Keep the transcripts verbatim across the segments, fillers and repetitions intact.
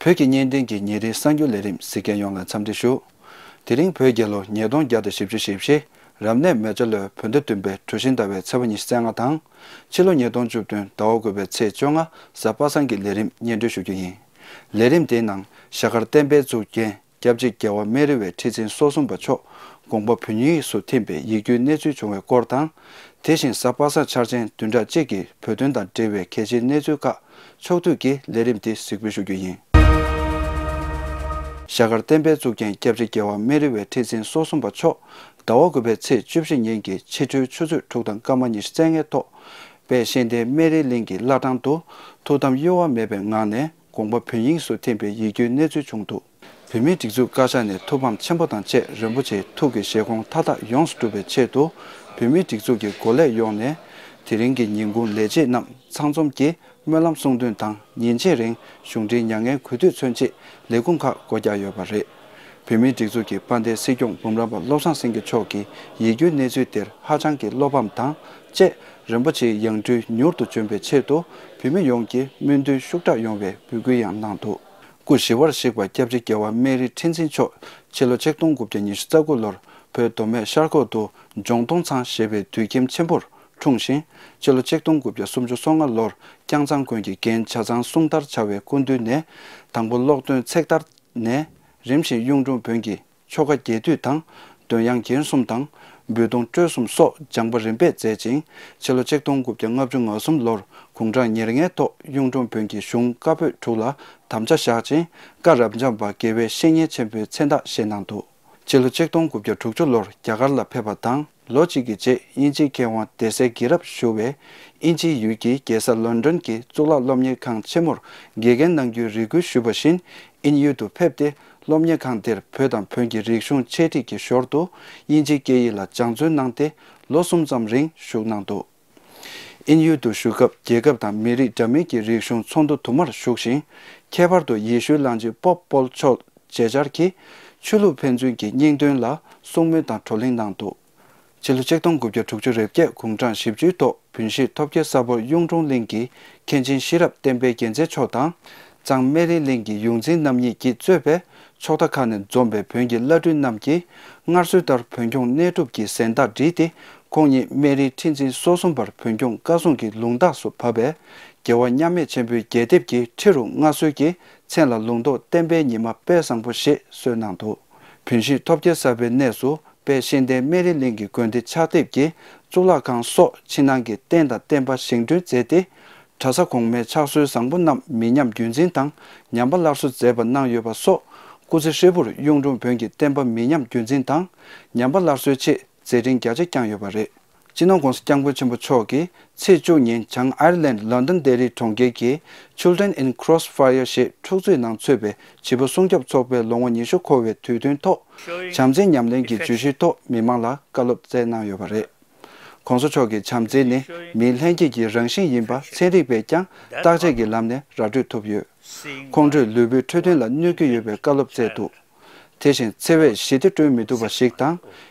བོད་ཀྱི་གཉེན་སྟོན་གྱི་ཉིན་རེའི་གསར་འགྱུར་ལས་རིམ་གཟིགས་མཁན་ཡོངས་ལ་འཚམས་འདྲི་ཞུ། དེ་རིང་བོད་རྒྱལ་ལོ་ཉིས་སྟོང་བརྒྱ་དང་བཞི་བཅུ་ཞེ་བཞི། རབ་གནས་མེ་བྱ་ལོའི་བོད་ཟླ་བདུན་པའི་གྲུ་བཞི་ཟླ་བའི་ཚེས་པ་ཉི་ཤུ་རྩ་ལྔ་དང་། ཕྱི་ལོ་ཉིས་སྟོང་བཅུ་བདུན་ཟླ་བ་དགུ་པའི་ཚེས་བཅོ་ལྔ། གཟའ་པ་སངས་ཀྱི་ལས་རིམ་སྙན་སྒྲོན་ཞུ་རྒྱུ་ཡིན། ལས་རིམ་དེའི་ནང་ཞྭ་དཀར་བསྟན་པའི་གཙུག་རྒྱན་སྐྱབས་རྗེ་རྒྱལ་བ་སྨན་རི་བའི་ཁྲི་འཛིན་སོ་གསུམ་པ་མཆོག་དགོངས་པ་བོད་ཡིག་སུ་འཐེན་པའི་ཡིད་སྐྱོའི་གནས་ཚུལ་བྱུང་བའི་སྐོར་དང་། དེ་བཞིན་གཟའ་པ་སངས་འཆར་ཅན་བདུན་ཕྲག་གཅིག་གི་བོད་དོན་དང་འབྲེལ་བའི་གལ་ཆེའི་གནས་ཚུལ་ཁག་ཕྱོགས་བསྡུས་ཀྱིས་ལས་རིམ་འདི་གཟིགས་འབུལ་ཞུ་རྒྱུ་ཡིན། ཞྭ་དཀར་བསྟན་པའི་གཙུག་རྒྱན་སྐྱབས་རྗེ་རྒྱལ་བ་སྨན་རི་བའི་ཁྲི་འཛིན་སོ་གསུམ་པ་མཆོག་ཟླ་བ་དགུ་པའི་ཚེས་བཅུ་བཞི་ཉིན་གྱི་ཕྱི་དྲོའི་ཆུ་ཚོད་དྲུག་དང་སྐར་མ་ཉི་ཤུ་རྩ་ལྔའི་ཐོག་དཔལ་གཤེན་བསྟན་སྨན་རིའི་གླིང་གི་བླ་བྲང་དུ་ཐུགས་དམ་གཡོ་བ་མེད་པའི་ངང་ནས་དགོངས་པ་བོད་ཡིག་སུ་འཐེན་པའི་ཡིད་སྐྱོའི་གནས་ཚུལ་བྱུང་འདུག། བོད་མིའི་སྒྲིག་འཛུགས་བཀའ་ཤག་ནས་ཐུགས་ཕམ་ཆེན་པོ་དང་བཅས་རིན་པོ་ཆེའི་ཐུགས་ཀྱི་བཞེད་དགོངས་མཐའ་དག་ཡོངས་སུ་འགྲུབ་པའི་ཆེད་དུ། བོད་མིའི་སྒྲིག་འཛུགས་ཀྱི་འགོ་ལས་ཡོངས་ནས་དེ་རིང་གི་ཉིན་གུང་ལས་བྱེད་རྣམས་ཚང་འཛོམས་ཀྱིས་སྨོན་ལམ་གསུང་འདོན་དང་ཉིན་ཕྱེད་རིང་གཞུང་འབྲེལ་མྱ་ངན་གུས་འདུད་མཚོན་ཆེད་ལས་ཁུངས་ཁག་སྒོ་རྒྱག་ཡོད་པ་རེད། བོད་མིའི་སྒྲིག་འཛུགས་ཀྱི་དཔལ་ལྡན་སྲིད་སྐྱོང་འབུམ་རམས་པ་བློ་བཟང་སེང་གེ་མཆོག་གིས་ཡིད་སྐྱོའི་གནས་ཚུལ་དེར་ཧ་ཅང་གི་བློ་ཕམ་དང་བཅས་རིན་པོ་ཆེའི་ཡང་སྤྲུལ་མྱུར་དུ་འབྱོན་པའི་ཆེད་དུ་བོད་མི་ཡོངས་ཀྱིས་སྨོན་འདུན་ཤུགས་དྲག་ཡོང་བའི་འབོད་སྐུལ་ཡང་གནང་འདུག། སྐུ་ཞི་བར་གཤེགས་པ་སྐྱབས་རྗེ་རྒྱལ་བ་སྨན་རི་ཁྲི་འཛིན་མཆོག་ཕྱི་ལོ་ཆིག་སྟོང་དགུ་བརྒྱ་ཉི་ཤུ་རྩ་དགུ་ལོར་བོད་མདོ་སྨད་ཤར་ཁོག་ཏུ་ལྗོངས་སྟོང་ཚང་ཞེས་པའི་དུད་ཁྱིམ་ཆེན་པོར་འཁྲུངས་ཤིང་། ཕྱི་ལོ་ཆིག་སྟོང་དགུ་བརྒྱ་སུམ་ཅུ་སོ་ལྔ་ལོར་སྐྱང་ཚང་དགོན་གྱི་རྒན་ཇ་ཚང་གསུང་ཐར་བྱ་བའི་སྐུ་མདུན་ནས་དང་པོ་ཀློག་འདོན་ཚེག་དར་ནས་རིམ་བཞིན་གཡུང་དྲུང་བོན་གྱི་ཆོ་ག་རྒྱས་བསྡུས་དང་། འདོན་དབྱངས་རྒྱན་གསུམ་དང་། འབུད་རྡུང་དཀྲོལ་གསུམ་སོགས་སྦྱངས་པ་རིམ་པས་མཛད་ཅིང་། ཕྱི་ལོ་ཆིག་སྟོང་དགུ་བརྒྱ་ལྔ་བཅུ་ང་གསུམ་ལོར་དགུང་གྲངས་ཉེར་ལྔའི་ཐོག་གཡུང་དྲུང་བོན་གྱི་གཞུང་བཀའ་པོད་དྲུག་ལ་དམ་བཅའ་བཞག་ཅིང་། བཀའ་རབ་འབྱམས་པ་དགེ་བའི་བཤེས་གཉེན་ཆེན་པོའི་མཚན་རྟགས་བཞེས་གནང་འདུག། ཕྱི་ལོ་ཆིག་སྟོང་དགུ་བརྒྱ་དྲུག་ཅུ་ལོར་རྒྱ་གར་ལ་ཕེབས་པ་དང་། ལོ་གཅིག་གི་རྗེས་དབྱིན་ཇིའི་མཁས་དབང་སྡེ་སྲིད་དགེ་རབ་ཞུ་བས་དབྱིན་ཇིའི་ཡུལ་གྱི་རྒྱལ་ས་ལོན་ཌོན་གྱི་གཙུག་ལག་སློབ་གཉེར་ཁང་ཆེན་མོར་དགེ་རྒན་གནང་རྒྱུའི་རེ་སྐུལ་ཞུས་པ་བཞིན་དབྱིན་ཡུལ་དུ་ཕེབས་ཏེ། སློབ་གཉེར་ཁང་དེར་བོད་དང་བོན་གྱི་རིག་གཞུང་འཆད་ཁྲིད་ཀྱི་ཞོར་དུ་དབྱིན་ཇིའི་སྐད་ཡིག་ལ་སྦྱང་བརྩོན་གནང་སྟེ་ལོ་གསུམ་ཙམ་རིང་བཞུགས་གནང་འདུག། དབྱིན་ཡུལ་དུ་བཞུགས་སྐབས་རྒྱལ་ཁབ་དང་མི་རིགས་འདྲ་མིན་གྱི་རིག་གཞུང་ཚོགས་འདུ་དུ་མར་ཞུགས་ཤིང་། ཁྱད་པར་དུ་ཡེ་ཤུའི་གླང་ཆེན་པོབ་པོལ་མཆོག་མཇལ་བཅར་གྱིས་ཆོས་ལུགས་ཕན་ཚུན་གྱི་སྙིང་དོན་ལ་གསུང་མོལ་དང་བགྲོ་གླེང་གནང་འདུག། ཕྱི་ལོ་ཆིག་སྟོང་དགུ་བརྒྱ་དྲུག་ཅུ་རེ་བརྒྱད་དགུང་གྲངས་བཞི་བཅུའི་ཐོག་བོན་གཞིས་ཐོབ་རྒྱལ་ས་ཕོར་གཡུང་དྲུང་གླིང་གི་མཁན་ཆེན་ཤེས་རབ་བསྟན་པའི་རྒྱལ་མཚན་མཆོག་དང་། གཙང་སྨན་རིའི་གླིང་གི་ཡོངས་འཛིན་རྣམ་གཉིས་ཀྱིས་གཙོས་པའི་ཕྱོགས་མཐའ་ཁག་ནས་འཛོམས་པའི་བོན་གྱི་བླ་སྤྲུལ་རྣམས་ཀྱིས་སྔར་སྲོལ་ལྟར་བོན་སྐྱོང་གནས་སྒྲུབ་ཀྱི་གཟེངས་རྟགས་བསྒྲིལ་ཏེ། ཁོང་ཉིད་སྨན་རིའི་ཁྲི་འཛིན་སོ་གསུམ་པར་བོན་སྐྱོང་བཀའ་སྲུང་གི་ལུང་རྟགས་སུ་བབས་པས། རྒྱལ་བ་མཉམ་མེད་ཆེན་པོའི་རྒྱས་འདེབས་ཀྱི་ཁྲི་རུ་མངའ་གསོལ་གྱི་མཚན་ལ་ལུང་རྟོགས་བསྟན་པའི་ཉི་མ་དཔལ་བཟང་པོ་ཞེས་གསོལ་གནང་འདུག། བོན་གཞིས་ཐོབ་རྒྱལ་གསར་པའི་གནས་སུ་དཔལ་གཤེན་བསྟན་སྨན་རིའི་གླིང་གི་དགོན་སྡེ་ཕྱག་དེབ་ཀྱི་གཙུག་ལག་ཁང་སོགས་ཕྱི་ནང་གི་རྟེན་དང་བརྟེན་པ་བཞེངས་སྐྲུན་མཛད་དེ། གྲྭ་ས་གོང་མའི་ཕྱག་སྲོལ་བཟང་པོ་རྣམས་མི་ཉམས་རྒྱུན་འཛིན་དང་། ཉམས་པ་སླར་གསོ་མཛད་པ་གནང་ཡོད་པ་སོགས། སྐུ་ཚེ་ཧྲིལ་པོར་གཡུང་དྲུང་བོན་གྱི་བསྟན་པ་མི་ཉམས་རྒྱུན་འཛིན་དང་། ཉམས་པ་སླར་གསོའི་ཆེད་མཛད་འཕྲིན་རྒྱ་ཆེ་བསྐྱངས་ཡོད་པ་རེད། སྤྱི་ནོར་༸གོང་ས་༸སྐྱབས་མགོན་ཆེན་པོ་མཆོག་གིས་ཚེས་བཅུ་ཉིན་བྱང་ཨའི་ལན་ལོན་ཌོན་ལྡེ་རི་གྲོང་ཁྱེར་གྱི་Children in Crossfire ཞེས་འཁྲུག་རྩོད་ནང་ཚུད་པའི་བྱིས་པ་སྲུང་སྐྱོབ་ཚོགས་པའི་ལོ་ངོ་ཉི་ཤུ་འཁོར་བའི་དུས་སྟོན་ཐོག་བྱམས་བརྩེའི་ཉམས་ལེན་གྱི་བརྗོད་གཞིའི་ཐོག་མི་མང་ལ་བཀའ་སློབ་སྩལ་གནང་ཡོད་པ་རེད། ༸གོང་ས་མཆོག་གིས་བྱམས་བརྩེ་ནི་མིའི་ལྷན་སྐྱེས་ཀྱི་རང་བཞིན་ཡིན་པ་ཚན་རིག་པས་ཀྱང་བརྟག་དཔྱད་ཀྱི་ལམ་ནས་ར་སྤྲོད་ཐུབ་ཡོད། ཁོང་ཁྲོས་ལུས་པོའི་འཕྲོད་བསྟེན་ལ་གནོད་ཀྱི་ཡོད་པའི་བཀའ་སློབ་སྩལ་འདུག། དེ་བཞིན་འཚེ་བས་ཞི་བདེ་བསྐྲུན་མི་ཐུབ་པ་ཞིག་དང་།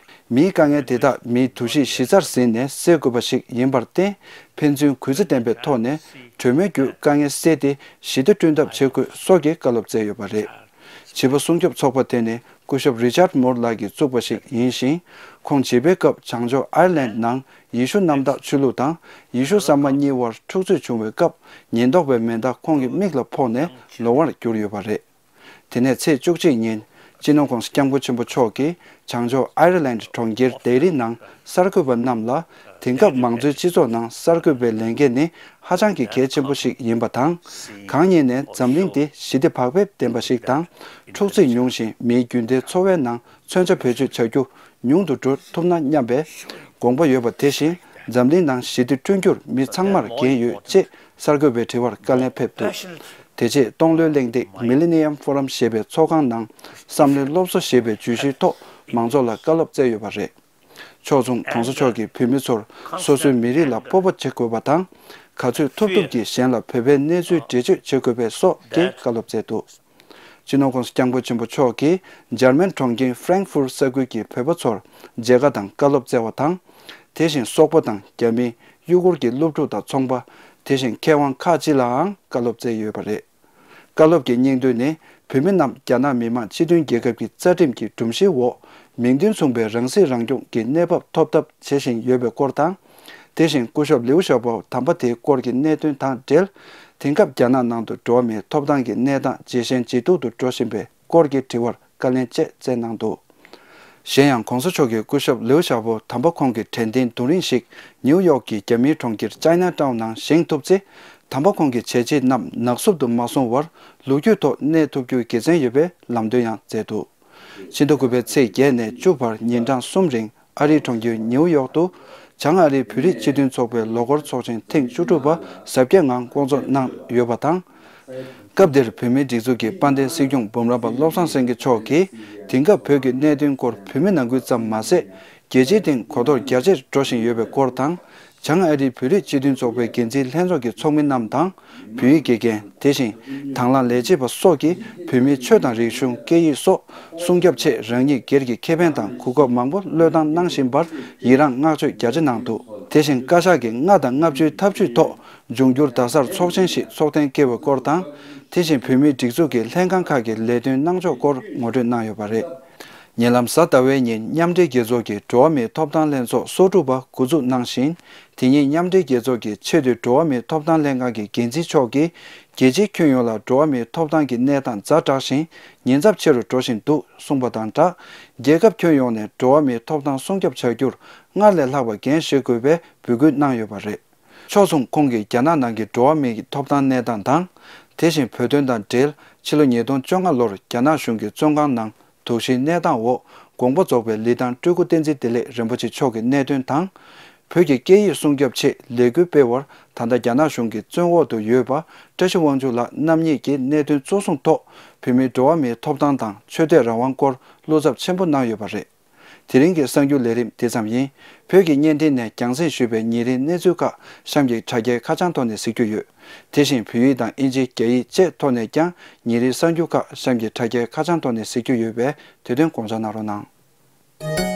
མིའི་དཀའ་ངལ་དེ་དག་མིའི་འདུ་ཤེས་གཞི་རྩར་ཟིན་ནས་སེལ་དགོས་པ་ཞིག་ཡིན་པར་བརྟེན། ཕན་ཚུན་གུས་བརྩི་ལྡན་པའི་ཐོག་ནས་གྲོས་མོལ་བརྒྱུད་དཀའ་ངལ་སེལ་ཏེ་ཞི་བདེ་བསྐྲུན་ཐབས་བྱེད་དགོས་སོགས་ཀྱི་བཀའ་སློབ་སྩལ་ཡོད་པ་རེད། བྱིས་པ་སྲུང་སྐྱོབ་ཚོགས་པ་དེ་ནི་སྐུ་ཞབས་Richard Moore ལགས་ཀྱིས་བཙུགས་པ་ཞིག་ཡིན་ཞིང་། ཁོང་བྱིས་པའི་སྐབས་བྱང་ཕྱོགས་ཨའི་ལན་ནང་ཡེ་ཤུ་གནམ་བདག་ཆོས་ལུགས་དང་ཡེ་ཤུ་གསར་མ་གཉིས་དབར་འཁྲུག་རྩོད་བྱུང་བའི་སྐབས། ཉེན་རྟོག་པའི་མེ་མདའ་ཁོང་གི་མིག་ལ་ཕོག་ནས་ལོང་བར་གྱུར་ཡོད་པ་རེད། དེ་ནས་ཚེས་བཅུ་གཅིག་ཉིན། སྤྱི་ནོར་༸གོང་ས་༸སྐྱབས་མགོན་ཆེན་པོ་མཆོག་གིས་བྱང་ཕྱོགས་ཨའི་ལན་གྲོང་ཁྱེར་ལྡེ་རི་ནང་གསར་འགོད་པ་རྣམས་ལ། དེང་སྐབས་མང་གཙོའི་སྤྱི་ཚོགས་ནང་གསར་འགོད་པའི་ལས་འགན་ནི་ཧ་ཅང་གི་གལ་ཆེན་པོ་ཞིག་ཡིན་པ་དང་། གང་ཉིད་ནས་འཛམ་གླིང་འདི་ཞི་བདེ་བག་ཕེབས་ལྡན་པ་ཞིག་དང་། འཁྲུག་རྩོད་ཉུང་ཞིང་མིའི་རྒྱུན་ལྡན་འཚོ་བའི་ནང་མཚོན་ཆ་བེད་སྤྱོད་བྱ་རྒྱུ་ཉུང་དུ་འགྲོ་ཐུབ་ན་སྙམ་པའི་དགོངས་པ་ཡོད་པ་དེ་བཞིན། འཛམ་གླིང་ནང་ཞི་བདེ་བསྐྲུན་རྒྱུར་མི་ཚང་མར་འགན་ཡོད་ཅེས་གསར་འགོད་པའི་དྲི་བར་བཀའ་ལན་ཕེབས་འདུག། དེ་རྗེས་སྟོང་ལོའི་གླེང་སྟེགས་Millennium Forum ཞེས་པའི་ཚོགས་ཁང་ནང་བསམ་བློའི་སློབ་གསོ་ཞེས་པའི་བརྗོད་གཞིའི་ཐོག་མང་ཚོགས་ལ་བཀའ་སློབ་སྩལ་ཡོད་པ་རེད། ཕྱོགས་མཚུངས་༸གོང་ས་མཆོག་གིས་བོད་མི་ཚོར་སོ་སོའི་མི་རིགས་ལ་སྤོབས་པ་བྱེད་དགོས་པ་དང་། ག་ཚོད་ཐུབ་ཐུབ་ཀྱིས་གཞན་ལ་བོད་པའི་གནས་ཚུལ་འགྲེལ་བརྗོད་བྱེད་དགོས་པའི་སོགས་ཀྱི་བཀའ་སློབ་སྩལ་འདུག། སྤྱི་ནོར་༸གོང་ས་༸སྐྱབས་མགོན་ཆེན་པོ་མཆོག་གིས་འཇར་མན་གྲོང་ཁྱེར་ཧྥ་རེང་ཧྥུར་ས་ཁུལ་གྱི་བོད་པ་ཚོར་མཇལ་ཁ་དང་བཀའ་སློབ་སྩལ་བ་དང་། དེ་བཞིན་སོག་པོ་དང་རྒྱ་མི། ཡུ་གུར་གྱི་སློབ་ཕྲུག་དང་ཚོང་པ། དེ་བཞིན་མཁས་དབང་ཁག་ཅིག་ལའང་བཀའ་སློབ་སྩལ་ཡོད་པ་རེད། བཀའ་སློབ་ཀྱི་སྙིང་དོན་ནི། བོད་མི་རྣམས་རྒྱ་ནག་མི་དམངས་སྤྱི་མཐུན་རྒྱལ་ཁབ་ཀྱི་རྩ་ཁྲིམས་ཀྱི་སྒྲོམ་གཞིའི་འོག་མིང་དོན་མཚུངས་པའི་རང་སྲིད་རང་སྐྱོང་གི་གནས་བབ་ཐོབ་ཐབས་བྱེད་བཞིན་ཡོད་པའི་སྐོར་དང་། དེ་བཞིན་སྐུ་ཞབས་ལིའུ་ཞའོ་པོ་དམ་པ་དེའི་སྐོར་གྱི་གནད་དོན་དང་འབྲེལ། དེང་སྐབས་རྒྱ་ནག་ནང་དུ་འགྲོ་བ་མིའི་ཐོབ་ཐང་གི་གནས་སྟངས་ཇེ་ཞན་ཇེ་སྡུག་ཏུ་འགྲོ་བཞིན་པའི་སྐོར་གྱི་དྲི་བར་བཀའ་ལན་བཅས་སྩལ་གནང་འདུག། གཞན་ཡང་གོང་ས་མཆོག་གིས་སྐུ་ཞབས་ལིའུ་ཞའོ་པོ་དམ་པ་ཁོང་གི་དྲན་རྟེན་རྡུང་རིང་ཞིག་ནིའུ་ཡོག་གི་རྒྱ་མིའི་གྲོང་ཁྱེར་ཅའི་ན་ཊའུན་ནང་བཞེངས་ཐུབ་ཚེ། དམ་པ་ཁོང་གི་བྱས་རྗེས་རྣམས་ནག་བསུབ་ཏུ་མ་སོང་བར་ལོ་རྒྱུས་ཐོག་གནས་ཐུབ་རྒྱུའི་དགེ་མཚན་ཡོད་པའི་ལམ་སྟོན་ཡང་མཛད་འདུག། ཕྱི་ཟླ་དགུ་པའི་ཚེས་བརྒྱད་ནས་བཅུ་བར་ཉིན་གྲངས་གསུམ་རིང་ཨ་རིའི་གྲོང་ཁྱེར་ནིའུ་ཡོག་ཏུ་བྱང་ཨ་རིའི་བོད་རིགས་སྤྱི་མཐུན་ཚོགས་པའི་ལོ་འཁོར་ཚོགས་ཆེན་ཐེངས་བཅུ་དྲུག་པ་གཟབ་རྒྱས་ངང་བསྐོང་ཚོགས་གནང་ཡོད་པ་དང་། སྐབས་དེར་བོད་མིའི་སྒྲིག་འཛུགས་ཀྱི་དཔལ་ལྡན་སྲིད་སྐྱོང་འབུམ་རམས་པ་བློ་བཟང་སེང་གེ་མཆོག་གིས་དེང་སྐབས་བོད་ཀྱི་གནད་དོན་སྐོར་བོད་མི་ནང་ཁུལ་ཙམ་མ་ཟད། རྒྱལ་སྤྱིའི་སྟེང་གོ་རྟོགས་རྒྱ་ཆེར་འགྲོ་བཞིན་ཡོད་པའི་སྐོར་དང་། བྱང་ཨ་རིའི་བོད་རིགས་སྤྱི་མཐུན་ཚོགས་པའི་འགན་འཛིན་ལྷན་ཚོགས་ཀྱི་ཚོགས་མི་རྣམས་དང་། བོད་ཡིག་དགེ་རྒན། དེ་བཞིན་དྭང་བླངས་ལས་བྱེད་པ་སོགས་ཀྱིས་བོད་མིའི་ཆོས་དང་རིག་གཞུང་། སྐད་ཡིག་སོགས་སྲུང་སྐྱོབ་ཆེད་རང་ཉིད་སྒེར་གྱི་ཁེ་ཕན་དང་གོ་སྐབས་མང་པོ་བློས་བཏང་གནང་བཞིན་པར་ཡི་རངས་བསྔགས་བརྗོད་རྒྱ་ཆེ་གནང་འདུག། དེ་བཞིན་བཀའ་ཤག་གིས་ལྔ་དང་ལྔ་བཅུའི་ཐབས་ཇུས་ཐོག་འབྱུང་འགྱུར་རྡ་སར་ཚོགས་ཆེན་ཞིག་ཚོགས་གཏན་འཁེལ་བའི་སྐོར་དང་། དེ་བཞིན་བོད་མིའི་སྒྲིག་འཛུགས་ཀྱི་ལྷན་ཁང་ཁག་གི་ལས་དོན་གནང་ཕྱོགས་སྐོར་ངོ་སྤྲོད་གནང་ཡོད་པ་རེད། ཉེ་ལམ་གཟའ་ཟླ་བའི་ཉིན་མཉམ་འབྲེལ་རྒྱལ་ཚོགས་ཀྱི་འགྲོ་བ་མིའི་ཐོབ་ཐང་ལྷན་ཚོགས་སོ་དྲུག་པ་འགོ་འཛུགས་གནང་ཞིང་། དེ་ཉིན་མཉམ་འབྲེལ་རྒྱལ་ཚོགས་ཀྱི་ཆེས་མཐོའི་འགྲོ་བ་མིའི་ཐོབ་ཐང་ལྷན་ཁང་གི་འགན་འཛིན་མཆོག་གིས་རྒྱལ་སྤྱིའི་ཁྱོན་ཡོངས་ལ་འགྲོ་བ་མིའི་ཐོབ་ཐང་གི་གནས་སྟངས་ཛ་དྲག་ཞིང་ཉེན་ཚབས་ཆེ་རུ་འགྲོ་བཞིན་འདུག་གསུངས་པ་དང་སྦྲགས། རྒྱལ་ཁབ་ཁྱོན་ཡོངས་ནས་འགྲོ་བ་མིའི་ཐོབ་ཐང་སྲུང་སྐྱོབ་བྱ་རྒྱུར་སྔར་ལས་ལྷག་པ་འགན་བཞེས་དགོས་པའི་འབོད་སྐུལ་གནང་ཡོད་པ་རེད། ཕྱོགས་མཚུངས་ཁོང་གིས་རྒྱ་ནག་ནང་གི་འགྲོ་བ་མིའི་ཐོབ་ཐང་གནས་སྟངས་དང་། དེ་བཞིན་བོད་དོན་དང་འབྲེལ་ཕྱི་ལོ་ཉིས་སྟོང་བཅོ་ལྔ་ལོར་རྒྱ་ནག་གཞུང་གི་བཙོན་ཁང་ནང་དོགས་གཞིའི་གནས་སྟངས་འོག་དགོངས་པ་རྫོགས་པའི་ལི་ཐང་སྤྲུལ་སྐུ་བསྟན་འཛིན་བདེ་ལེགས་རིན་པོ་ཆེ་མཆོག་གི་གནད་དོན་དང་། བོད་ཀྱི་སྐད་ཡིག་སྲུང་སྐྱོབ་ཆེད་ལས་འགུལ་སྤེལ་བར་ད་ལྟ་རྒྱ་ནག་གཞུང་གི་བཙོན་འོག་ཏུ་ཡོད་པ་བཀྲ་ཤིས་དབང་ཕྱུག་ལགས་རྣམ་གཉིས་ཀྱི་གནད་དོན་གཙོ་བཟུང་ཐོག་བོད་མིའི་འགྲོ་བ་མིའི་ཐོབ་ཐང་དང་ཆོས་དད་རང་དབང་སྐོར་བློ་འཚབ་ཆེན་པོ་གནང་ཡོད་པ་རེད། དེ་རིང་གི་གསར་འགྱུར་ལས་རིམ་དེ་ཙམ་ཡིན། བོད་ཀྱི་བརྙན་འཕྲིན་ནས་རྒྱང་སྲིང་ཞུས་པའི་ཉིན་རེའི་གནས་ཚུལ་ཁག་གཤམ་གྱི་དྲ་རྒྱའི་ཁ་བྱང་ཐོག་ནས་གཟིགས་རྒྱུ་ཡོད། དེ་བཞིན་བོད་ཡིག་དང་དབྱིན་ཇི། རྒྱ་ཡིག་བཅས་ཐོག་ནས་ཀྱང་ཉིན་རེའི་གསར་འགྱུར་ཁག་གཤམ་གྱི་དྲ་རྒྱའི་ཁ་བྱང་ཐོག་ནས་གཟིགས་རྒྱུ་ཡོད་པས་དེ་དོན་དགོངས་འཇགས་གནང་རོགས་གནང་།